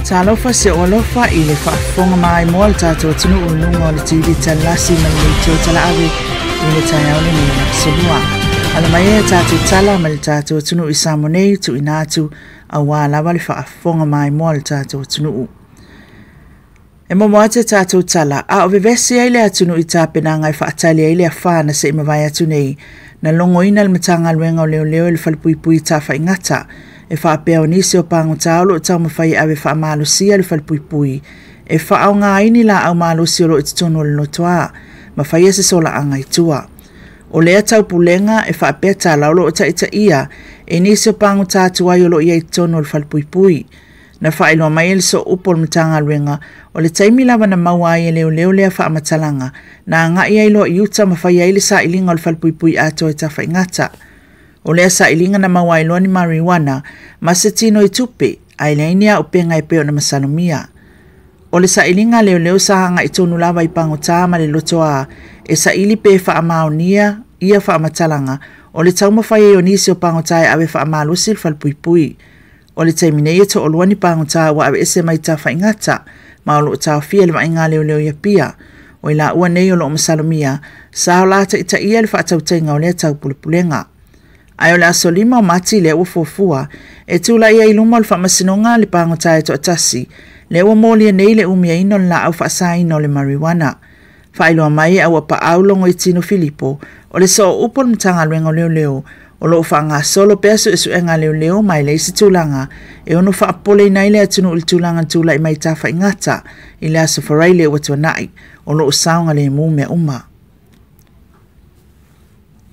Talofa se o alofa i le faafofoga maimoa le tatou atunuu i luga o le TV Talasi ma le Leitio Talaave i le taeao lenei o le Aso Lua. Ala mai e tatou tala ma le tatou atunuu i Samoa nei tuuina atu aua lava le faafofoga maimoa le tatou atunuu. E momo atu e tatou tala, a o vevesi ai le atunuu i tapenaga e faatali ai le afa na se i mavae atu nei, na logoina le Matagaluega o Leoleo i le falepuipui Tafaigata, e faapea o nisi o pagota o lo o taumafai e ave faamalosia le falepuipui, e faaaoga ai ni laau malosi o lo o i totonu o le lotoa, ma faia se solaaga i tua. O lea taupulega e faapea tala o lo o taitaia e nisi o pagota tuai o lo o i ai i totonu o le falepuipui. Na faailoa mai e le sooupu o le Matagaluega o le taimi lava na maua ai e leoleo lea faamatalaga na agai ai loa i uta ma faia ai le sailiga o le falepuipui atoa i Tafaigata. O lea sailiga na maua ai loa ni marijuana ma se tino i tupe, ae leai ni auupega e pei ona masalomia. O le sailiga a leoleo sa agai tonu lava i pagota ma le lotoa e saili pe faamaonia ia faamatalaga o le taumafai ai o nisi o pagota e ave faamalosi le falepuipui. O le taimi nei e toalua ni pagota ua aveese mai Tafaigata ma o lo o taofia le vaaiga a leoleo i Apia. O i laua nei o lo o masalomia sa o la taitaia le faatautaiga o lea taupulepulega. Ae o le aso 5 o Mati lea ua fuafua e tulai ai i luma o le faamasinoga le pagota e toatasi lea ua molia nei le umiaina o le laau faasaina o le marijuana. Faailoa mai e Auapaau Logoitino Filipo o le sooupu o le Matagaluega o Leoleo o lo o faagasolo pea suesuega a leoleo ma e leai se tulaga e ono faapopoleina ai le atunuu i le tulaga na tulai mai Tafaigata i le aso Faraile ua tuanai o lo o saogalemu mea uma.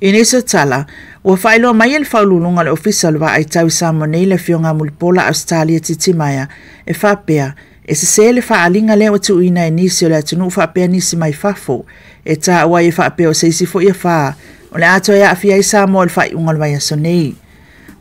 I nisi o tala, ua faailoa mai e le faauluuluga o le Ofisa o le Vaai Tau i Samoa nei le Afioga a Mulipola Ausetalia Titimaea e faapea, e sese le faaaliga lea ua tuuina e nisi o le atunuu faapea nisi mai fafo, e taua ai e faapea o se isi foi afa o le a toe aafia ai Samoa i le faaiuga o le vaiaso nei.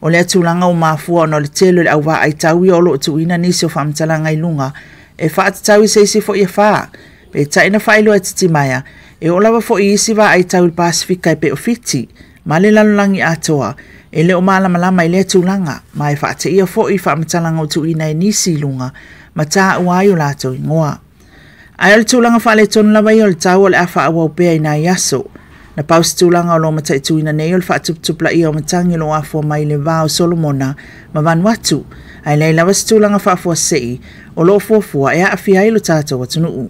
O lea tulaga ua mafua ona o le tele o le au vaai tau ia o lo o tuuina nisi o faamatalaga i luga e faatatau i se isi foi afa. Peitai na faailoa e Titimaea, e oo lava foi i isi vaai tau i le Pasefika e pei o Fiti ma le lalolagi atoa, e le o malamalama i lea tulaga, ma e faateia foi i faamatalaga ua tuuina e nisi i luga ma taua ai o latou igoa. Ae o le tulaga faaletonu lava ia o le tau o le a faaauau pea i nai aso. Na pau se tulaga o lo o mataituina nei o le faatuputupulaia o matagi o lo o afua mai le va o Solomona ma Vanuatu, ae leai lava se tulaga faafuasei o lo o fuafua e aafia ai lo tatou atunuu.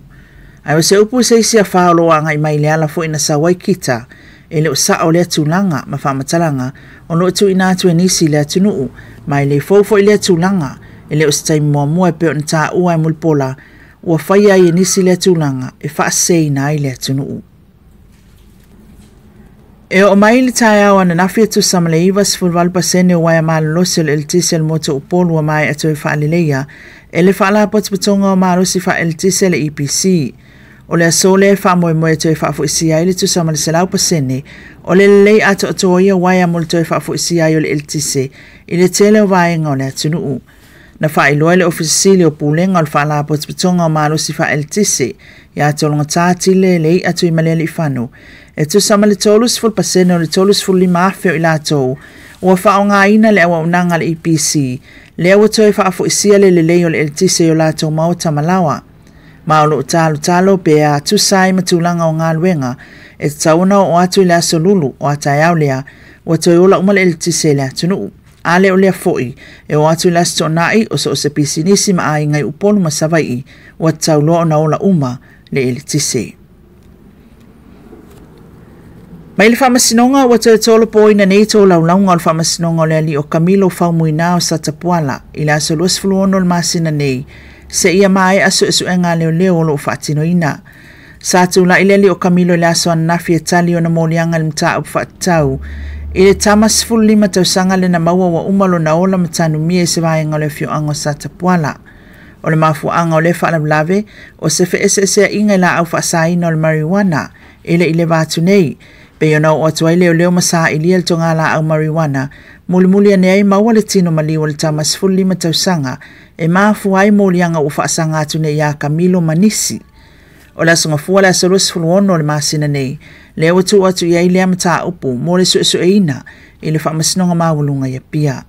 Ae o se upu i se isi afa o lo o agai mai i le ala foi na sau ai Kita, e le o sao lea tulaga ma faamatalaga o lo o tuuina atu e nisi i le atunuu, ma e le fou foi lea tulaga, e le o se taimi muamua e pei ona taua e Mulipola ua faia ai e nisi lea tulaga e faaseseina ai le atunuu. E oo mai le taeao ananafi e tusa ma le 98% o uaea malolosi o le eletise o le motu o Upolu ua maea toe faaleleia e le Faalapotopotoga o Malosi Faaeletise le EPC. O le aso lea e faamoemoe e toe faafoisia ai le tusa ma le 100% o le lelei atoatoa o ia uaea mo le toe faafoisia ai o le eletise i le tele o vaega o le atunuu. Na faailoa e le Ofisa Sili o Pulega o le Faalapotopotoga o Malosi Faaeletise ia Tologata Tile Lei'a Tuimalealiifano e tusa ma le 30% o le 35,000 o i latou ua faaaogaina le auaunaga a le EPC lea ua toe faafoisia le lelei o le eletise i o latou maota ma laoa. Ma o lo o talotalo pe a tusa ai ma tulaga o galuega e tatau ona oo atu i le aso Lulu o a taeao lea ua toe ola uma le eletise i le atunuu. A le o lea foi, e oo atu i le Aso Toonai o so o se pisinisi ma aiga i Upolu ma Savaii ua tatau loa ona ola uma le eletise. Mai le Faamasinoga ua toe tolopoina nei tolaulauga o le Faamasinoga o le Alii o Kamilo Faumuina o Satapuala i le aso 26 o le masina nei seia maea suesuega a leoleo o lo o faatinoina. Sa tulai le alii o Kamilo i le aso ananafi e tali ona moliaga i le mataupu faatatau i le tama 15 tausaga lena maua ua uma lona ola ma tanumia i se vaega o le afioaga o Satapuala. O le mafuaaga o lea faalavelave o se feeseeseaiga i laau faasaina o le marijuana e le i leva atu nei, pei ona oo atu ai leoleo ma sailia le togalaau marijuana mulimuli ane ai maua le tino maliu o le tama 15 tausaga e mafua ai moliaga ua faasaga atu nei ia Kamilo ma nisi. O le aso Gafua le aso 26 o le masina nei, lea ua tuu atu i ai lea mataupu mo le suesueina i le Faamasinoga Maualuga i Apia.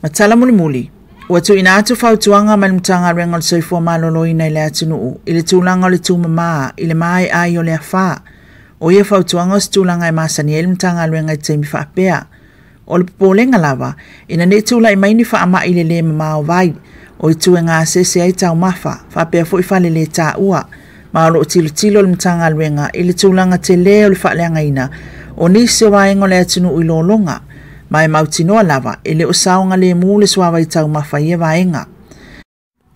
Ma tala mulimuli. Ua tuuina atu fautuaga mai le Matagaluega o le Soifua Maloloina i le atunuu i le tulaga o le tumama i le maea ai o le afa. O ia fautuaga o se tulaga e masani ai le Matagaluega i taimi faapea. O le popolega lava, ina ne i tulai mai ni faamai i le le mamao vai, o itu e gasese ai taumafa, faapea foi faleletaua, ma o lo o tilotilo le Matagaluega i le tulaga tele o le faaleagaina o nisi o vaega o le atunuu i lologa, ma e mautinoa lava e le o saogalemu le suavai taumafa i ia vaega.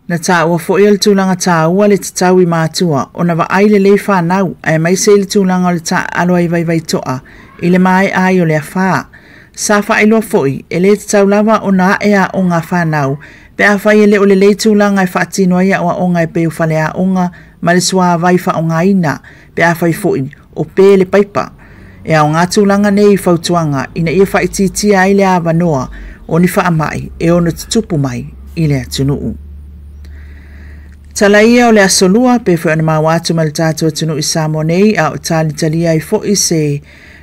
Na taua foi o le tulaga taua le tatau i matua ona vaai lelei fanau aemaise i le tulaga o le taaalo ai vaivaitoa i le maea ai o le afa. Sa faailoa foi e le tatau lava ona ae aoga a fanau pe afai e le o lelei tulaga e faatino ai aoaoga e pei o faleaoga ma le suavai faaaogaina pe afai foi o pe le paipa. E aoga tulaga nei i fautuaga ina ia faaitiitia ai le avanoa o ni faamai e ono tutupu mai i le atunuu. Tala ia o le aso lua pe foi ona maua atu ma le tatou atunuu i Samoa nei a o talitalia ai foi se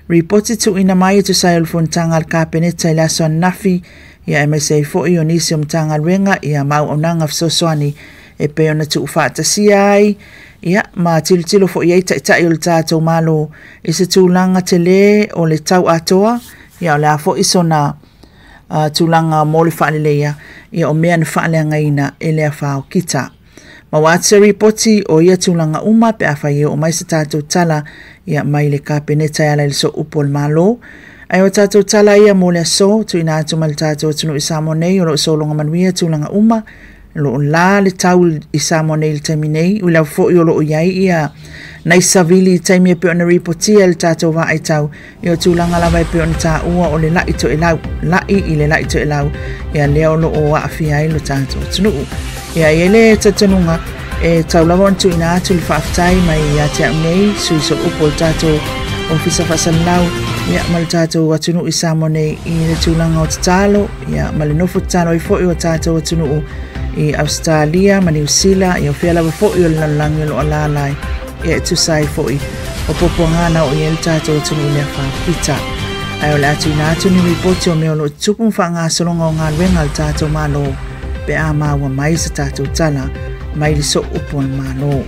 ripoti tuuina mai e tusa ai o le fonotaga a le Kapeneta i le aso ananafi ia aemaise ai foi o nisi o Matagaluega ia ma auaunaga fesoasoani e pei ona tuufaatasia ai ia ma tilotilo foi ai taitai o le tatou Malo i se tulaga tele o le tau atoa ia o le a foi sona tulaga mo le faaleleia ia o mea na faaleagaina e le afa o Kita. Maua atu se ripoti o ia tulaga uma pe afai e oo mai se tatou tala ia mai le Kapeneta e ala i le sooupu o le Malo. Ae o tatou tala ia mo le aso tuuina atu mai le tatou atunuu i Samoa nei o lo o sologa manuia tulaga uma o lo o la le tau i Samoa nei i le taimi nei ui lava foi o lo o i ai ia nai savili i taimi e pei ona ripotia e le tatou vaaitau ia o tulaga lava e pei ona taua o le la'i toelau la'i i le la'i toelau ia lea o lo o aafia ai lo tatou atunuu. Ia e i ai le talitonuga e tau lava ona tuuina atu le faafetai mai ia te au nei sui sooupu o le tatou Ofisa Faasalalau ia ma le tatou atunuu i Samoa nei i le tulaga o tatalo ia ma le nofo tatalo ai foi o tatou atunuu i Ausetalia ma Niu Sila ia o fea lava foi o le lalolagi o lo o alaala ai ia e tusa ai foi o puapuaga na oo i ai le tatou atunuu i le afa Kita. Ae o le a tuuina atu ni ripoti o mea o lo o tutupu ma faagasologa o galuega a le tatou Malo pe a maua mai se tatou tala mai le sooupu o le Malo.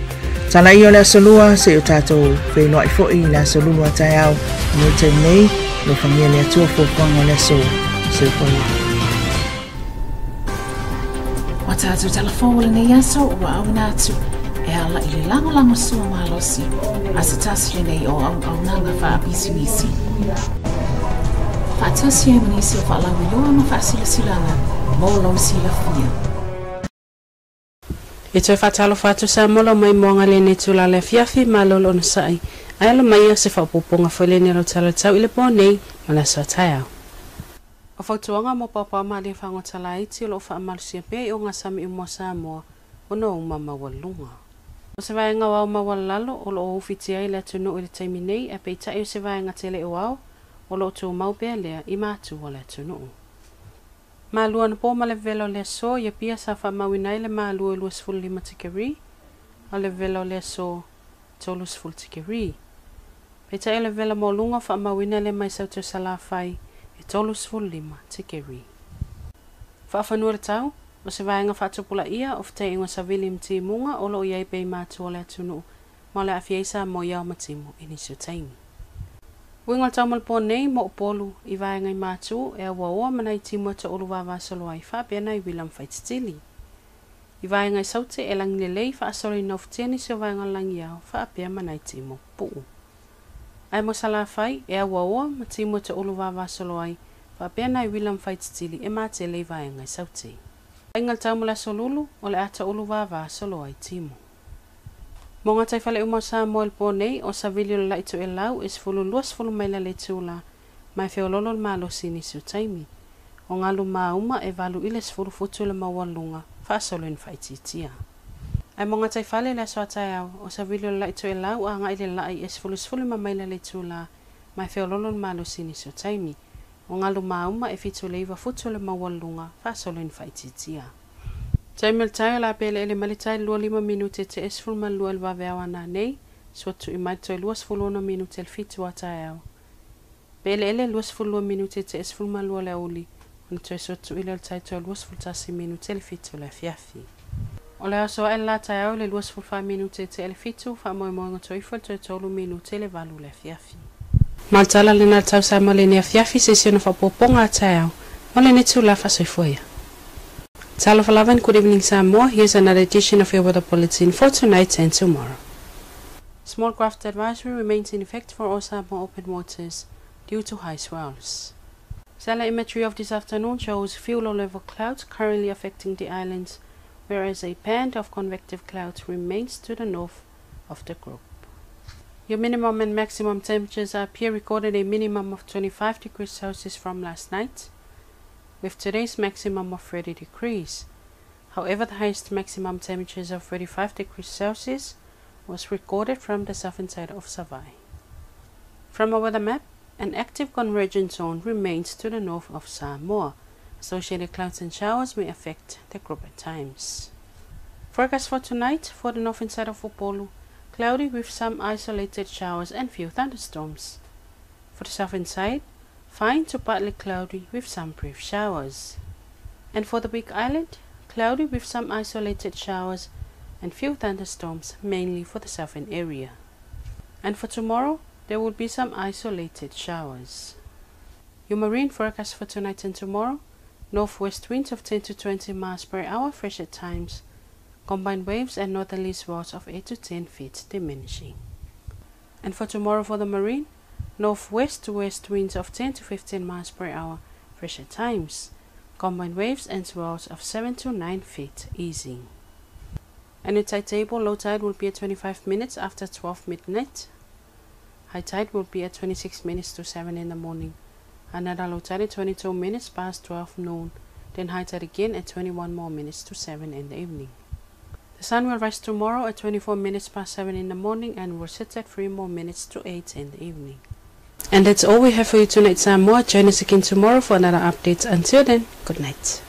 Tala ia o le aso lua, se i o tatou feiloai foi i le aso lulu a taeao mo le taimi nei, alofagia le Atua fuafuaga o le aso. Soifua ia. Ua tatou tala fou o lenei aso ua auina atu e ala i le lagolago sua malosi a se tasi lenei o auaunaga faapisinisi. Faatasi ai ma nisi o faalauiloa ma faasilasilaga mo lou silafia. E toe faatalofa atu Samoa lau maimoaga lenei itula le afiafi, malo le onosai, ae alo maia se faaopoopoga foi lenei o lau tala tau i le po nei ma le aso a taeao. O fautuaga mo paopao malie fagota laiti o lo o faamalosia pea i ogasami uma o Samoa ona o uma maualuluga. O se vaega o ao maualalalo o lo o ufitia ai le atunuu i le taimi nei ae peitai o se vaega tele o ao o lo o tumau pea lea i matu o le atunuu. Malu anapo ma le vevela o le aso i Apia sa faamauina ai le malu e 25 tikeri, a o le vevela o le aso 30 tikeri. Peitai o le vevela maualuga o faamauina lea mai Saute o Salafai e 35 tikeri. Faafanua le tau, o se vaega faatupulaia o fetaiaiga savili ma timuga o lo o i ai pea i matu o le atunuu ma o le aafia ai Samoa i ao ma timu i nisi o taimi. Uiga o le tau ma le po nei mo Upolu i vaega i Matu e auaoa ma nai timu e toaulu vavasolo ai faapea nai uila ma faititili. I vaega i Saute e lagi lelei faasolo i naufutia nisi o vaega o le lagiao faapea ma nai timu pupuu. Ae mo Salafai e auaoa ma timu e toaulu vavasolo ai faapea nai uila ma faititili e matele i vaega i Saute. Aiga le tau ma le aso lulu o le a toaulu vavasolo ai timu. Mo gataifale uma o Samoa i le po nei, o savili o le la'i toelau e 12 maila le itula, ma e feoloolo le malosi i nisi o taimi. O galu mauma e 8 i le 10 futu le maualuluga, faasolo ina faaitiitia. Ae mo gataifale i le aso a taeao, o savili o le la'i toelau a agai le la'i e 15 maila le itula, ma e feoloolo le malosi i nisi o taimi. O galu mauma e 7 i le 9 futu le maualuluga, faasolo ina faaitiitia. Taimi o le taeao o le a peleele mai le tai 25 minute te 12 i le vaveao a nanei, sua tui mai le toe 26 minute le 7 a taeao. Peleele 22 minute te 12 le aoauli, Ona toe sotu ile o le tai 21 minute le 7 o le afiafi. O le aso ae la taeao le 24 minute te le 7 faamoemoega toifo le toe 3 minute le 8 le afiafi. Maltala le na tau sa mo le ni afiafi se se no faapopoga a taeao mo le ne tula faasoifua ia. Talofa lava and good evening Samoa. Here's another edition of your weather bulletin for tonight and tomorrow. Small craft advisory remains in effect for all Samoa open waters due to high swells. Satellite imagery of this afternoon shows few low-level clouds currently affecting the islands, whereas a band of convective clouds remains to the north of the group. Your minimum and maximum temperatures appear recorded a minimum of 25 degrees Celsius from last night, with today's maximum of 30 degrees. However, the highest maximum temperatures of 35 degrees Celsius was recorded from the southern side of Savaii. From our weather map, an active convergence zone remains to the north of Samoa. Associated clouds and showers may affect the group at times. Forecast for tonight for the northern side of Upolu, cloudy with some isolated showers and few thunderstorms. For the southern side, fine to partly cloudy with some brief showers. And for the Big Island, cloudy with some isolated showers and few thunderstorms, mainly for the southern area. And for tomorrow, there will be some isolated showers. Your marine forecast for tonight and tomorrow, northwest winds of 10 to 20 miles per hour, fresh at times, combined waves and northerly swells of 8 to 10 feet diminishing. And for tomorrow for the marine, northwest to west winds of 10 to 15 miles per hour, fresh at times, combined waves and swells of 7 to 9 feet easing. And the tide table, low tide will be at 25 minutes after 12 midnight. High tide will be at 26 minutes to 7 in the morning. Another low tide at 22 minutes past 12 noon. Then high tide again at 21 more minutes to 7 in the evening. The sun will rise tomorrow at 24 minutes past 7 in the morning and will set at 3 more minutes to 8 in the evening. And that's all we have for you tonight, Samoa. Join us again tomorrow for another update. Until then, good night.